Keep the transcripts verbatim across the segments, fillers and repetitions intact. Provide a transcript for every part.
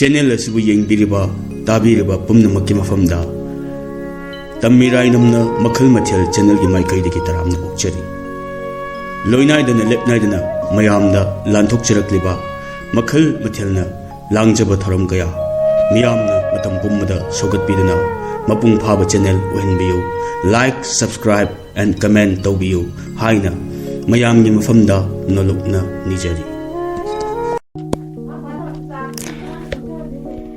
Channel ꯑꯁꯤꯕꯨ ꯌꯦꯡꯕꯤꯔꯤꯕ, ꯇꯥꯕꯤꯔꯤꯕ ꯄꯨꯝꯅꯃꯛꯀꯤ ꯃꯐꯝꯗ ꯇꯝꯃꯤꯔꯥꯏꯅꯝꯅ ꯃꯈꯜ ꯃꯊꯦꯜ ꯆꯦꯅꯦꯜꯒꯤ ꯃꯥꯏꯀꯩꯗꯒꯤ ꯇꯔꯥꯝꯅ ꯑꯣꯛꯆꯔꯤ꯫ ꯂꯣꯏꯅꯥꯏꯗꯅ ꯂꯦꯞꯅꯥꯏꯗꯅ ꯃꯌꯥꯝꯗ ꯂꯥꯟꯊꯣꯛꯆꯔꯛꯂꯤꯕ ꯃꯈꯜ ꯃꯊꯦꯜꯅ ꯂꯥꯡꯖꯕ ꯊꯧꯔꯝ ꯀꯌꯥ ꯃꯤꯌꯥꯝꯅ ꯃꯇꯝ ꯄꯨꯝꯕꯗ ꯁꯧꯒꯠꯄꯤꯗꯨꯅ ꯃꯄꯨꯡ ꯐꯥꯕ channel ꯑꯣꯏꯍꯟꯕꯤꯌꯨ꯫ Like, subscribe and comment ꯇꯧꯕꯤꯌꯨ ꯍꯥꯏꯅ ꯃꯌꯥꯝꯒꯤ ꯃꯐꯝꯗ ꯅꯣꯂꯨꯛꯅ ꯅꯤꯖꯔꯤ꯫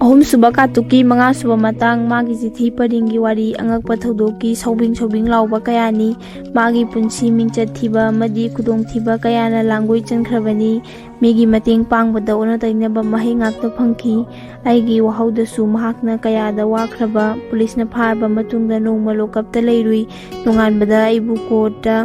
ꯑꯍꯨꯝꯁꯨꯕ ꯀꯥꯇꯨꯛꯀꯤ ꯃꯉꯥꯁꯨꯕ ꯃꯇꯥꯡ꯫ ꯃꯥꯒꯤ ꯆꯤꯊꯤ ꯄꯔꯤꯡꯒꯤ ꯋꯥꯔꯤ꯫ ꯑꯉꯛꯄ ꯊꯧꯗꯣꯛꯀꯤ ꯁꯧꯕꯤꯡ ꯁꯧꯕꯤꯡ ꯂꯥꯎꯕ ꯀꯌꯥꯅꯤ꯫ ꯃꯥꯒꯤ ꯄꯨꯟꯁꯤ ꯃꯤꯡꯆꯠ ꯊꯤꯕ ꯑꯃꯗꯤ ꯈꯨꯗꯣꯡꯊꯤꯕ ꯀꯌꯥꯅ ꯂꯥꯡꯒꯣꯏ ꯆꯟꯈ꯭ꯔꯕꯅꯤ꯫ ꯃꯤꯒꯤ ꯃꯇꯦꯡ ꯄꯥꯡꯕꯗ ꯑꯣꯟꯅ ꯇꯩꯅꯕ ꯃꯍꯩ ꯉꯥꯛꯇ ꯐꯪꯈꯤ꯫ ꯑꯩꯒꯤ ꯋꯥꯍꯧꯗꯁꯨ ꯃꯍꯥꯛꯅ ꯀꯌꯥꯗ ꯋꯥꯈ꯭ꯔꯕ꯫ ꯄꯨꯂꯤꯁꯅ ꯐꯥꯔꯕ ꯃꯇꯨꯡꯗ ꯅꯣꯡꯃ ꯂꯣꯀꯞꯇ ꯂꯩꯔꯨꯏ꯫ ꯅꯣꯡꯉꯥꯟꯕꯗ ꯑꯩꯕꯨ ꯀꯣꯔꯠꯇ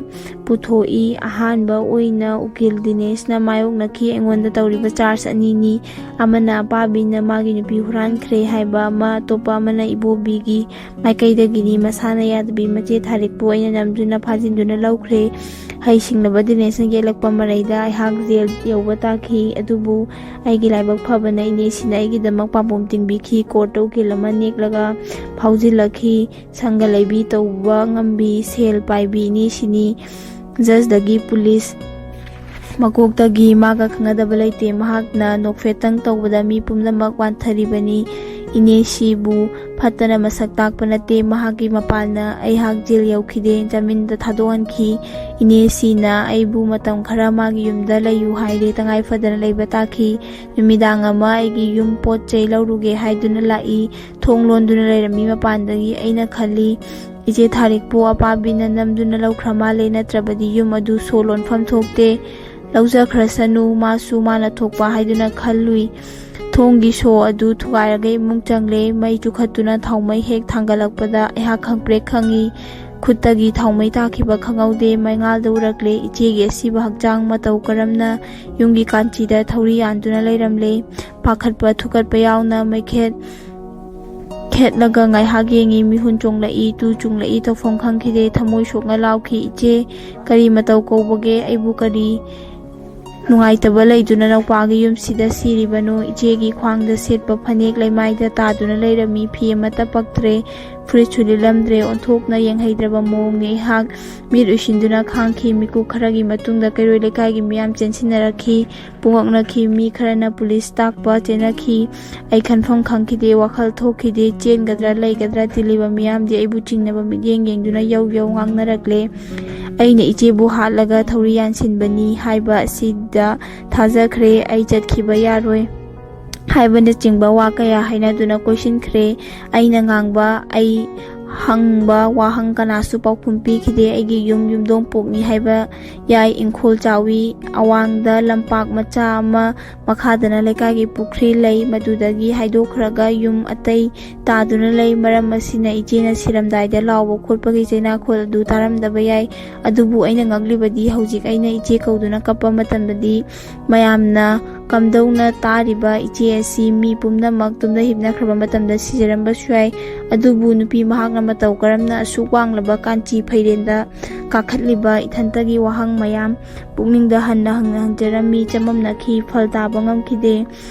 ꯄꯨꯊꯣꯛꯏ꯫ ꯑꯍꯥꯟꯕ ꯑꯣꯏꯅ ꯎꯀꯤꯜ ꯗꯤꯅꯦꯁꯅ ꯃꯥꯌꯣꯛꯅꯈꯤ꯫ ꯑꯩꯉꯣꯟꯗ ꯇꯧꯔꯤꯕ ꯆꯥꯔꯖ ꯑꯅꯤꯅꯤ꯫ ꯑꯃꯅ ꯑꯄꯥꯕꯤꯅ ꯃꯥꯒꯤ ꯅꯨꯄꯤ ꯍꯨꯔꯥꯟꯈ꯭ꯔꯦ ꯍꯥꯏꯕ ꯑꯃ, ꯑꯇꯣꯞꯄ ꯑꯃꯅ ꯏꯕꯣꯕꯤꯒꯤ ꯃꯥꯏꯀꯩꯗꯒꯤꯅꯤ꯫ ꯃꯁꯥꯅ ꯌꯥꯗꯕꯤ ꯃꯆꯦ ꯊꯥꯔꯤꯛꯄꯨ ꯑꯩꯅ ꯅꯝꯗꯨꯅ ꯐꯥꯖꯤꯟꯗꯨꯅ ꯂꯧꯈ꯭ꯔꯦ꯫ ꯍꯩꯁꯤꯡꯂꯕ ꯗꯤꯅꯦꯁꯅ ꯌꯦꯛꯂꯛꯄ ꯃꯔꯩꯗ ꯑꯩꯍꯥꯛ ꯖꯦꯜ ꯌꯧꯕ ꯇꯥꯈꯤ꯫ ꯑꯗꯨꯕꯨ ꯑꯩꯒꯤ ꯂꯥꯏꯕꯛ ꯐꯕꯅ ꯏꯅꯦꯁꯤꯅ ꯑꯩꯒꯤꯗꯃꯛ ꯄꯥꯝꯕꯣꯝ ꯇꯤꯡꯕꯤꯈꯤ꯫ ꯀꯣꯔꯠꯇ ꯎꯀꯤꯜ ꯑꯃ ꯅꯦꯛꯂꯒ ꯐꯥꯎꯖꯤꯜꯂꯛꯈꯤ꯫ ꯁꯪꯒ ꯂꯩꯕꯤ ꯇꯧꯕ ꯉꯝꯕꯤ, ꯁꯦꯜ ꯄꯥꯏꯕꯤ ꯏꯅꯦꯁꯤꯅꯤ꯫ ꯖꯖꯗꯒꯤ ꯄꯨꯂꯤꯁ ꯃꯀꯣꯛꯇꯒꯤ ꯃꯥꯒ ꯈꯪꯅꯗꯕ ꯂꯩꯇꯦ꯫ ꯃꯍꯥꯛꯅ ꯅꯣꯛꯐꯦꯠꯇꯪ ꯇꯧꯕꯗ ꯃꯤ ꯄꯨꯝꯅꯃꯛ ꯋꯥꯟꯊꯔꯤꯕꯅꯤ꯫ ꯏꯅꯦꯁꯤꯕꯨ ꯐꯠꯇꯅ ꯃꯁꯛ ꯇꯥꯛꯄ ꯅꯠꯇꯦ꯫ ꯃꯍꯥꯛꯀꯤ ꯃꯄꯥꯟꯅ ꯑꯩꯍꯥꯛ ꯖꯦꯜ ꯌꯧꯈꯤꯗꯦ, ꯖꯥꯃꯤꯟꯗ ꯊꯥꯗꯣꯛꯍꯟꯈꯤ꯫ ꯏꯅꯦꯁꯤꯅ ꯑꯩꯕꯨ ꯃꯇꯝ ꯈꯔ ꯃꯥꯒꯤ ꯌꯨꯝꯗ ꯂꯩꯌꯨ ꯍꯥꯏꯔꯦ꯫ ꯇꯉꯥꯏ ꯐꯗꯅ ꯂꯩꯕ ꯇꯥꯈꯤ꯫ ꯅꯨꯃꯤꯗꯥꯡ ꯑꯃ ꯑꯩꯒꯤ ꯌꯨꯝ ꯄꯣꯠ ꯆꯩ ꯂꯧꯔꯨꯒꯦ ꯍꯥꯏꯗꯨꯅ ꯂꯥꯛꯏ꯫ ꯊꯣꯡ ꯂꯣꯟꯗꯨꯅ ꯂꯩꯔꯝꯃꯤ꯫ ꯃꯄꯥꯟꯗꯒꯤ ꯑꯩꯅ ꯈꯜꯂꯤ, ꯏꯆꯦ ꯊꯥꯔꯤꯛꯄꯨ ꯑꯄꯥꯕꯤꯅ ꯅꯝꯗꯨꯅ ꯂꯧꯈ꯭ꯔ ꯃꯥꯜꯂꯦ, ꯅꯠꯇ꯭ꯔꯕꯗꯤ ꯌꯨꯝ ꯑꯗꯨ ꯁꯣ ꯂꯣꯟꯐꯝ ꯊꯣꯛꯇꯦ꯫ ꯂꯧꯖꯈ꯭ꯔꯁꯅꯨ, ꯃꯥꯁꯨ ꯃꯥꯅ ꯊꯣꯛꯄ ꯍꯥꯏꯗꯨꯅ ꯈꯜꯂꯨꯏ꯫ ꯊꯣꯡꯒꯤ ꯁꯣ ꯑꯗꯨ ꯊꯨꯒꯥꯏꯔꯒ ꯏꯃꯨꯡ ꯆꯪꯂꯦ꯫ ꯃꯩ ꯆꯨꯈꯠꯇꯨꯅ ꯊꯥꯎꯃꯩ ꯍꯦꯛ ꯊꯥꯡꯒꯠꯂꯛꯄꯗ ꯑꯩꯍꯥꯛ ꯈꯪꯄ꯭ꯔꯦꯛ ꯈꯪꯉꯤ꯫ ꯈꯨꯠꯇꯒꯤ ꯊꯥꯎꯃꯩ ꯇꯥꯈꯤꯕ ꯈꯪꯍꯧꯗꯦ꯫ ꯃꯩꯉꯥꯜꯗ ꯎꯔꯛꯂꯦ꯫ ꯏꯆꯦꯒꯤ ꯑꯁꯤꯕ ꯍꯛꯆꯥꯡ ꯃꯇꯧ ꯀꯔꯝꯅ ꯌꯨꯝꯒꯤ ꯀꯥꯟꯆꯤꯗ ꯊꯧꯔꯤ ꯌꯥꯟꯗꯨꯅ ꯂꯩꯔꯝꯂꯦ꯫ ꯄꯥꯈꯠꯄ ꯊꯨꯀꯠꯄ ꯌꯥꯎꯅ ꯃꯩꯈꯦꯠ ꯈꯦꯠꯂꯒ ꯉꯥꯏꯍꯥꯛ ꯌꯦꯡꯉꯤ꯫ ꯃꯤꯍꯨꯟ ꯆꯣꯡꯂꯛꯏ, ꯇꯨ ꯆꯨꯡꯂꯛꯏ, ꯇꯧꯐꯝ ꯈꯪꯈꯤꯗꯦ꯫ ꯊꯃꯣꯏ ꯁꯣꯛꯅ ꯂꯥꯎꯈꯤ, "ꯏꯆꯦ, ꯀꯔꯤ ꯃꯇꯧ ꯀꯧꯕꯒꯦ? ꯑꯩꯕꯨ ꯀꯔꯤ ꯅꯨꯡꯉꯥꯏꯇꯕ ꯂꯩꯗꯨꯅ ꯅꯧꯄꯥꯒꯤ ꯌꯨꯝꯁꯤꯗ ꯁꯤꯔꯤꯕꯅꯣ? ꯏꯆꯦꯒꯤ ꯈ꯭ꯋꯥꯡꯗ ꯁꯦꯠꯄ ꯐꯅꯦꯛ ꯂꯩꯃꯥꯏꯗ ꯇꯥꯗꯨꯅ ꯂꯩꯔꯝꯃꯤ꯫ ꯐꯤ ꯑꯃꯠꯇ ꯄꯛꯇ꯭ꯔꯦ, ꯐꯨꯔꯤꯠꯁꯨ ꯂꯤꯠꯂꯝꯗ꯭ꯔꯦ꯫ ꯑꯣꯟꯊꯣꯛꯅ ꯌꯦꯡꯍꯩꯗ꯭ꯔꯕ ꯃꯑꯣꯡꯅꯤ꯫ ꯑꯩꯍꯥꯛ ꯃꯤꯠ ꯎꯏꯁꯤꯟꯗꯨꯅ ꯈꯥꯡꯈꯤ꯫ ꯃꯤꯀꯨꯞ ꯈꯔꯒꯤ ꯃꯇꯨꯡꯗ ꯀꯩꯔꯣꯏ ꯂꯩꯀꯥꯏꯒꯤ ꯃꯤꯌꯥꯝ ꯆꯦꯟꯁꯤꯟꯅꯔꯛꯈꯤ꯫ ꯄꯨꯡꯉꯛꯅꯈꯤ꯫ ꯃꯤ ꯈꯔꯅ ꯄꯨꯂꯤꯁ ꯇꯥꯛꯄ ꯆꯦꯟꯅꯈꯤ꯫ ꯑꯩ ꯈꯟꯐꯝ ꯈꯪꯈꯤꯗꯦ꯫ ꯋꯥꯈꯜ ꯊꯣꯛꯈꯤꯗꯦ꯫ ꯆꯦꯟꯒꯗ꯭ꯔꯥ ꯂꯩꯒꯗ꯭ꯔꯥ? ꯇꯤꯜꯂꯤꯕ ꯃꯤꯌꯥꯝꯗꯤ ꯑꯩꯕꯨ ꯆꯤꯡꯅꯕ ꯃꯤꯠꯌꯦꯡ ꯌꯦꯡꯗꯨꯅ ꯌꯧ ꯌꯧ ꯉꯥꯡꯅꯔꯛꯂꯦ꯫ ꯑꯩꯅ ꯏꯆꯦꯕꯨ ꯍꯥꯠꯂꯒ ꯊꯧꯔꯤ ꯌꯥꯟꯁꯤꯟꯕꯅꯤ ꯍꯥꯏꯕ ꯑꯁꯤꯗ ꯊꯥꯖꯈ꯭ꯔꯦ꯫ ꯑꯩ ꯆꯠꯈꯤꯕ ꯌꯥꯔꯣꯏ ꯍꯥꯏꯕꯅꯆꯤꯡꯕ ꯋꯥ ꯀꯌꯥ ꯍꯥꯏꯅꯗꯨꯅ ꯀꯣꯏꯁꯤꯟꯈ꯭ꯔꯦ꯫ ꯑꯩꯅ ꯉꯥꯡꯕ, ꯑꯩ ꯍꯪꯕ ꯋꯥꯍꯪ ꯀꯅꯥꯁꯨ ꯄꯥꯎꯈꯨꯝ ꯄꯤꯈꯤꯗꯦ꯫ ꯑꯩꯒꯤ ꯌꯨꯝ ꯌꯨꯝꯗꯣꯡ ꯄꯣꯛꯅꯤ ꯍꯥꯏꯕ ꯌꯥꯏ꯫ ꯏꯪꯈꯣꯜ ꯆꯥꯎꯏ꯫ ꯑꯋꯥꯡꯗ ꯂꯝꯄꯥꯛ ꯃꯆꯥ ꯑꯃ, ꯃꯈꯥꯗꯅ ꯂꯩꯀꯥꯏꯒꯤ ꯄꯨꯈ꯭ꯔꯤ ꯂꯩ꯫ ꯃꯗꯨꯗꯒꯤ ꯍꯥꯏꯗꯣꯛꯈ꯭ꯔꯒ ꯌꯨꯝ ꯑꯇꯩ ꯇꯥꯗꯨꯅ ꯂꯩ꯫ ꯃꯔꯝ ꯑꯁꯤꯅ ꯏꯆꯦꯅ ꯁꯤꯔꯝꯗꯥꯏꯗ ꯂꯥꯎꯕ ꯈꯣꯠꯄꯒꯤ ꯆꯩꯅꯥꯈꯣꯜ ꯑꯗꯨ ꯇꯥꯔꯝꯗꯕ ꯌꯥꯏ꯫ ꯑꯗꯨꯕꯨ ꯑꯩꯅ ꯉꯛꯂꯤꯕꯗꯤ ꯍꯧꯖꯤꯛ ꯑꯩꯅ ꯏꯆꯦ ꯀꯧꯗꯨꯅ ꯀꯞꯄ ꯃꯇꯝꯗꯗꯤ ꯃꯌꯥꯝꯅ ꯀꯝꯗꯧꯅ ꯇꯥꯔꯤꯕ ꯏꯆꯦ ꯑꯁꯤ ꯃꯤ ꯄꯨꯝꯅꯃꯛ ꯇꯨꯝꯅ ꯍꯤꯞꯅꯈ꯭ꯔꯕ ꯃꯇꯝꯗ ꯁꯤꯖꯔꯝꯕꯁꯨ ꯌꯥꯏ꯫ ꯑꯗꯨꯕꯨ ꯅꯨꯄꯤ ꯃꯍꯥꯛꯅ ꯃꯇꯧ ꯀꯔꯝꯅ ꯑꯁꯨꯛ ꯋꯥꯡꯂꯕ ꯀꯥꯟꯆꯤ ꯐꯩꯔꯦꯟꯗ ꯀꯥꯈꯠꯂꯤꯕ? ꯏꯊꯟꯇꯒꯤ ꯋꯥꯍꯪ ꯃꯌꯥꯝ ꯄꯨꯛꯅꯤꯡꯗ ꯍꯟꯅ ꯍꯟꯅ ꯍꯪꯖꯔꯝꯃꯤ꯫ ꯆꯃꯝꯅꯈꯤ꯫ ꯐꯜ ꯇꯥꯕ ꯉꯝꯈꯤꯗꯦ꯫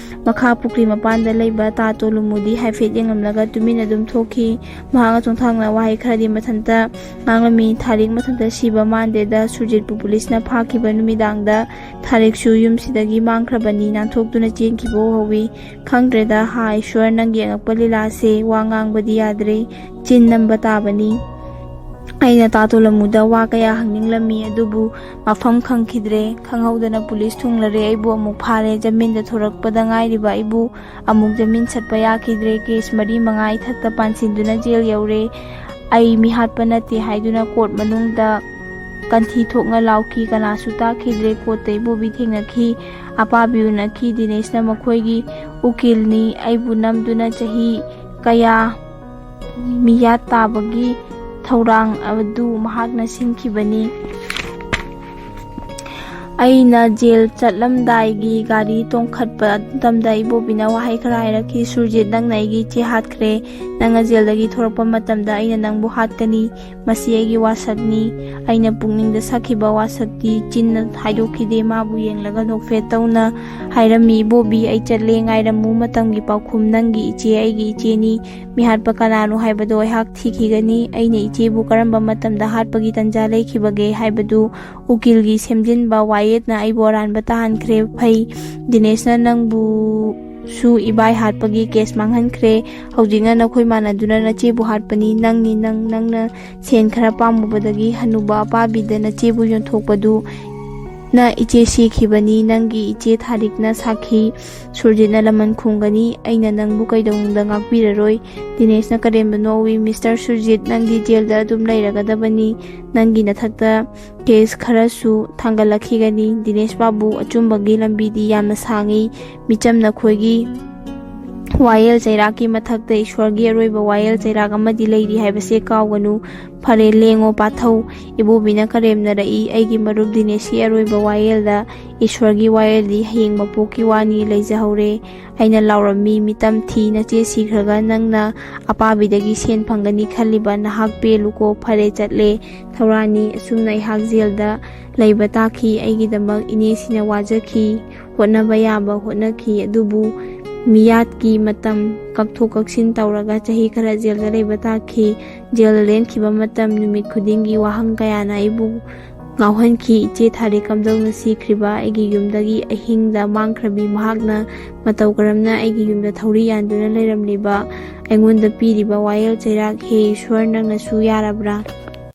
ꯃꯈꯥ ꯄꯨꯈ꯭ꯔꯤ ꯃꯄꯥꯟꯗ ꯂꯩꯕ ꯇꯥ ꯇꯣꯂꯨꯃꯨꯗꯤ ꯍꯥꯏꯐꯦꯠ ꯌꯦꯡꯂꯝꯂꯒ ꯇꯨꯃꯤꯟ ꯑꯗꯨꯝ ꯊꯣꯛꯈꯤ꯫ ꯃꯍꯥꯛꯅ ꯆꯣꯡꯊꯥꯡꯅ ꯋꯥꯍꯩ ꯈꯔꯗꯤ ꯃꯊꯟꯇ ꯉꯥꯡꯂꯝꯃꯤ꯫ ꯊꯥꯔꯤꯛ ꯃꯊꯟꯇ ꯁꯤꯕ ꯃꯥꯟꯗꯦꯗ꯫ ꯁꯨꯔꯖꯤꯠꯄꯨ ꯄꯨꯂꯤꯁꯅ ꯐꯥꯈꯤꯕ ꯅꯨꯃꯤꯗꯥꯡꯗ ꯊꯥꯔꯤꯛꯁꯨ ꯌꯨꯝꯁꯤꯗꯒꯤ ꯃꯥꯡꯈ꯭ꯔꯕꯅꯤ꯫ ꯅꯥꯟꯊꯣꯛꯇꯨꯅ ꯆꯦꯟꯈꯤꯕ ꯎꯍꯧꯏ꯫ ꯈꯪꯗ꯭ꯔꯦꯗ, ꯍꯥ ꯏꯁ꯭ꯋꯔ, ꯅꯪꯒꯤ ꯑꯉꯛꯄ ꯂꯤꯂꯥꯁꯦ꯫ ꯋꯥ ꯉꯥꯡꯕꯗꯤ ꯌꯥꯗ꯭ꯔꯦ꯫ ꯆꯤꯟ ꯅꯝꯕ ꯇꯥꯕꯅꯤ꯫ ꯑꯩꯅ ꯇꯥ ꯇꯣꯂꯝꯃꯨꯗ ꯋꯥ ꯀꯌꯥ ꯍꯪꯅꯤꯡꯂꯝꯃꯤ, ꯑꯗꯨꯕꯨ ꯃꯐꯝ ꯈꯪꯈꯤꯗ꯭ꯔꯦ꯫ ꯈꯪꯍꯧꯗꯅ ꯄꯨꯂꯤꯁ ꯊꯨꯡꯂꯔꯦ꯫ ꯑꯩꯕꯨ ꯑꯃꯨꯛ ꯐꯥꯔꯦ꯫ ꯖꯃꯤꯟꯗ ꯊꯣꯔꯛꯄꯗ ꯉꯥꯏꯔꯤꯕ ꯑꯩꯕꯨ ꯑꯃꯨꯛ ꯖꯃꯤꯟ ꯁꯠꯄ ꯌꯥꯈꯤꯗ꯭ꯔꯦ꯫ ꯀꯦꯁ ꯃꯔꯤ ꯃꯉꯥ ꯏꯊꯛꯇ ꯄꯥꯟꯁꯤꯟꯗꯨꯅ ꯖꯦꯜ ꯌꯧꯔꯦ꯫ ꯑꯩ ꯃꯤꯍꯥꯠꯄ ꯅꯠꯇꯦ ꯍꯥꯏꯗꯨꯅ ꯀꯣꯔꯠ ꯃꯅꯨꯡꯗ ꯀꯟꯊꯤ ꯊꯣꯛꯅ ꯂꯥꯎꯈꯤ꯫ ꯀꯅꯥꯁꯨ ꯇꯥꯈꯤꯗ꯭ꯔꯦ꯫ ꯀꯣꯔꯠꯇ ꯏꯕꯣꯕꯤ ꯊꯦꯡꯅꯈꯤ꯫ ꯑꯄꯥꯕꯤ ꯎꯅꯈꯤ꯫ ꯗꯤꯅꯦꯁꯅ ꯃꯈꯣꯏꯒꯤ ꯎꯀꯤꯜꯅꯤ꯫ ꯑꯩꯕꯨ ꯅꯝꯗꯨꯅ ꯆꯍꯤ ꯀꯌꯥ ꯃꯤꯌꯥꯠ ꯇꯥꯕꯒꯤ ꯊꯧꯔꯥꯡ ꯑꯗꯨ ꯃꯍꯥꯛꯅ ꯁꯤꯟꯈꯤꯕꯅꯤ꯫ ꯑꯩꯅ ꯖꯦꯜ ꯆꯠꯂꯝꯗꯥꯏꯒꯤ ꯒꯥꯔꯤ ꯇꯣꯡꯈꯠꯄ ꯃꯇꯝꯗ ꯏꯕꯣꯕꯤꯅ ꯋꯥꯍꯩ ꯈꯔ ꯍꯥꯏꯔꯛꯈꯤ꯫ "ꯁꯨꯔꯖꯤꯠ, ꯅꯪꯅ ꯑꯩꯒꯤ ꯏꯆꯦ ꯍꯥꯠꯈ꯭ꯔꯦ꯫ ꯅꯪꯅ ꯖꯦꯜꯗꯒꯤ ꯊꯣꯔꯛꯄ ꯃꯇꯝꯗ ꯑꯩꯅ ꯅꯪꯕꯨ ꯍꯥꯠꯀꯅꯤ꯫ ꯃꯁꯤ ꯑꯩꯒꯤ ꯋꯥꯁꯛꯅꯤ꯫" ꯑꯩꯅ ꯄꯨꯛꯅꯤꯡꯗ ꯁꯛꯈꯤꯕ ꯋꯥꯁꯛꯇꯤ ꯆꯤꯟꯅ ꯍꯥꯏꯗꯣꯛꯈꯤꯗꯦ꯫ ꯃꯥꯕꯨ ꯌꯦꯡꯂꯒ ꯅꯣꯛꯐꯦꯠ ꯇꯧꯅ ꯍꯥꯏꯔꯝꯃꯤ, "ꯏꯕꯣꯕꯤ, ꯑꯩ ꯆꯠꯂꯦ꯫ ꯉꯥꯏꯔꯝꯃꯨ, ꯃꯇꯝꯒꯤ ꯄꯥꯎꯈꯨꯝ꯫ ꯅꯪꯒꯤ ꯏꯆꯦ ꯑꯩꯒꯤ ꯏꯆꯦꯅꯤ꯫ ꯃꯤꯍꯥꯠꯄ ꯀꯅꯥꯅꯣ ꯍꯥꯏꯕꯗꯣ ꯑꯩꯍꯥꯛ ꯊꯤꯈꯤꯒꯅꯤ꯫ ꯑꯩꯅ ꯏꯆꯦꯕꯨ ꯀꯔꯝꯕ ꯃꯇꯝꯗ ꯍꯥꯠꯄꯒꯤ ꯇꯟꯖꯥ ꯂꯩꯈꯤꯕꯒꯦ ꯍꯥꯏꯕꯗꯨ ꯎꯀꯤꯜꯒꯤ ꯁꯦꯝꯖꯤꯟꯕ ꯋꯥꯌꯦꯠꯅ ꯑꯩꯕꯨ ꯑꯔꯥꯟꯕ ꯇꯥꯍꯟꯈ꯭ꯔꯦ꯫ ꯐꯩ, ꯗꯤꯅꯦꯁꯅ ꯅꯪꯕꯨꯁꯨ ꯏꯕꯥꯏ ꯍꯥꯠꯄꯒꯤ ꯀꯦꯁ ꯃꯥꯡꯍꯟꯈ꯭ꯔꯦ꯫ ꯍꯧꯖꯤꯛꯅ ꯅꯈꯣꯏ ꯃꯥꯟꯅꯗꯨꯅ ꯅꯆꯦꯕꯨ ꯍꯥꯠꯄꯅꯤ꯫ ꯅꯪꯅꯤ, ꯅꯪ, ꯅꯪꯅ ꯁꯦꯟ ꯈꯔ ꯄꯥꯝꯃꯨꯕꯗꯒꯤ ꯍꯅꯨꯕ ꯑꯄꯥꯕꯤꯗ ꯅꯆꯦꯕꯨ ꯌꯣꯟꯊꯣꯛꯄꯗꯨ ꯅ ꯏꯆꯦ ꯁꯤꯈꯤꯕꯅꯤ꯫ ꯅꯪꯒꯤ ꯏꯆꯦ ꯊꯥꯔꯤꯛꯅ ꯁꯥꯈꯤ꯫ ꯁꯨꯔꯖꯤꯠꯅ ꯂꯃꯟ ꯈꯨꯝꯒꯅꯤ꯫ ꯑꯩꯅ ꯅꯪꯕꯨ ꯀꯩꯗꯧꯅꯨꯡꯗ ꯉꯥꯛꯄꯤꯔꯔꯣꯏ꯫" ꯗꯤꯅꯦꯁꯅ ꯀꯔꯦꯝꯕ ꯅꯣꯛꯏ꯫ "ꯃꯤꯁꯇꯔ ꯁꯨꯔꯖꯤꯠ, ꯅꯪꯗꯤ ꯖꯦꯜꯗ ꯑꯗꯨꯝ ꯂꯩꯔꯒꯗꯕꯅꯤ꯫ ꯅꯪꯒꯤ ꯅꯊꯛꯇ ꯀꯦꯁ ꯈꯔꯁꯨ ꯊꯥꯡꯒꯠꯂꯛꯈꯤꯒꯅꯤ꯫" ꯗꯤꯅꯦꯁ ꯕꯥꯕꯨ, ꯑꯆꯨꯝꯕꯒꯤ ꯂꯝꯕꯤꯗꯤ ꯌꯥꯝꯅ ꯁꯥꯡꯉꯤ꯫ ꯃꯤꯆꯝ ꯅꯈꯣꯏꯒꯤ ꯋꯥꯌꯦꯜ ꯆꯩꯔꯥꯛꯀꯤ ꯃꯊꯛꯇ ꯏꯁ꯭ꯋꯔꯒꯤ ꯑꯔꯣꯏꯕ ꯋꯥꯌꯦꯜ ꯆꯩꯔꯥꯛ ꯑꯃꯗꯤ ꯂꯩꯔꯤ ꯍꯥꯏꯕꯁꯦ ꯀꯥꯎꯒꯅꯨ꯫ ꯐꯔꯦ, ꯂꯦꯡꯉꯣ, ꯄꯥꯊꯧ꯫ ꯏꯕꯣꯕꯤꯅ ꯀꯔꯦꯝꯅꯔꯛꯏ꯫ "ꯑꯩꯒꯤ ꯃꯔꯨꯞ ꯗꯤꯅꯦꯁꯀꯤ ꯑꯔꯣꯏꯕ ꯋꯥꯌꯦꯜꯗ ꯏꯁ꯭ꯋꯔꯒꯤ ꯋꯥꯌꯦꯜꯗꯤ ꯍꯌꯦꯡ ꯃꯄꯣꯛꯀꯤ ꯋꯥꯅꯤ, ꯂꯩꯖꯍꯧꯔꯦ꯫" ꯑꯩꯅ ꯂꯥꯎꯔꯝꯃꯤ, "ꯃꯤꯇꯝ ꯊꯤ, ꯅꯆꯦ ꯁꯤꯈ꯭ꯔꯒ ꯅꯪꯅ ꯑꯄꯥꯕꯤꯗꯒꯤ ꯁꯦꯟ ꯐꯪꯒꯅꯤ ꯈꯜꯂꯤꯕ ꯅꯍꯥꯛ ꯄꯦꯜꯂꯨꯀꯣ꯫" ꯐꯔꯦ, ꯆꯠꯂꯦ꯫ ꯊꯧꯔꯥꯅꯤ, ꯑꯁꯨꯝꯅ ꯑꯩꯍꯥꯛ ꯖꯦꯜꯗ ꯂꯩꯕ ꯇꯥꯈꯤ꯫ ꯑꯩꯒꯤꯗꯃꯛ ꯏꯅꯦꯁꯤꯅ ꯋꯥꯖꯈꯤ, ꯍꯣꯠꯅꯕ ꯌꯥꯕ ꯍꯣꯠꯅꯈꯤ, ꯑꯗꯨꯕꯨ ꯃꯤꯌꯥꯠꯀꯤ ꯃꯇꯝ ꯀꯛꯊꯣꯛ ꯀꯛꯁꯤꯟ ꯇꯧꯔꯒ ꯆꯍꯤ ꯈꯔ ꯖꯦꯜꯗ ꯂꯩꯕ ꯇꯥꯈꯤ꯫ ꯖꯦꯜꯗ ꯂꯦꯟꯈꯤꯕ ꯃꯇꯝ ꯅꯨꯃꯤꯠ ꯈꯨꯗꯤꯡꯒꯤ ꯋꯥꯍꯪ ꯀꯌꯥꯅ ꯑꯩꯕꯨ ꯉꯥꯎꯍꯟꯈꯤ꯫ ꯏꯆꯦ ꯊꯥꯔꯤꯛ ꯀꯝꯗꯧꯅ ꯁꯤꯈ꯭ꯔꯤꯕ? ꯑꯩꯒꯤ ꯌꯨꯝꯗꯒꯤ ꯑꯍꯤꯡꯗ ꯃꯥꯡꯈ꯭ꯔꯕꯤ ꯃꯍꯥꯛꯅ ꯃꯇꯧ ꯀꯔꯝꯅ ꯑꯩꯒꯤ ꯌꯨꯝꯗ ꯊꯧꯔꯤ ꯌꯥꯟꯗꯨꯅ ꯂꯩꯔꯝꯂꯤꯕ? ꯑꯩꯉꯣꯟꯗ ꯄꯤꯔꯤꯕ ꯋꯥꯌꯦꯜ ꯆꯩꯔꯥꯛ, ꯍꯦ ꯏꯁ꯭ꯋꯔ, ꯅꯪꯅꯁꯨ ꯌꯥꯔꯕ꯭ꯔꯥ?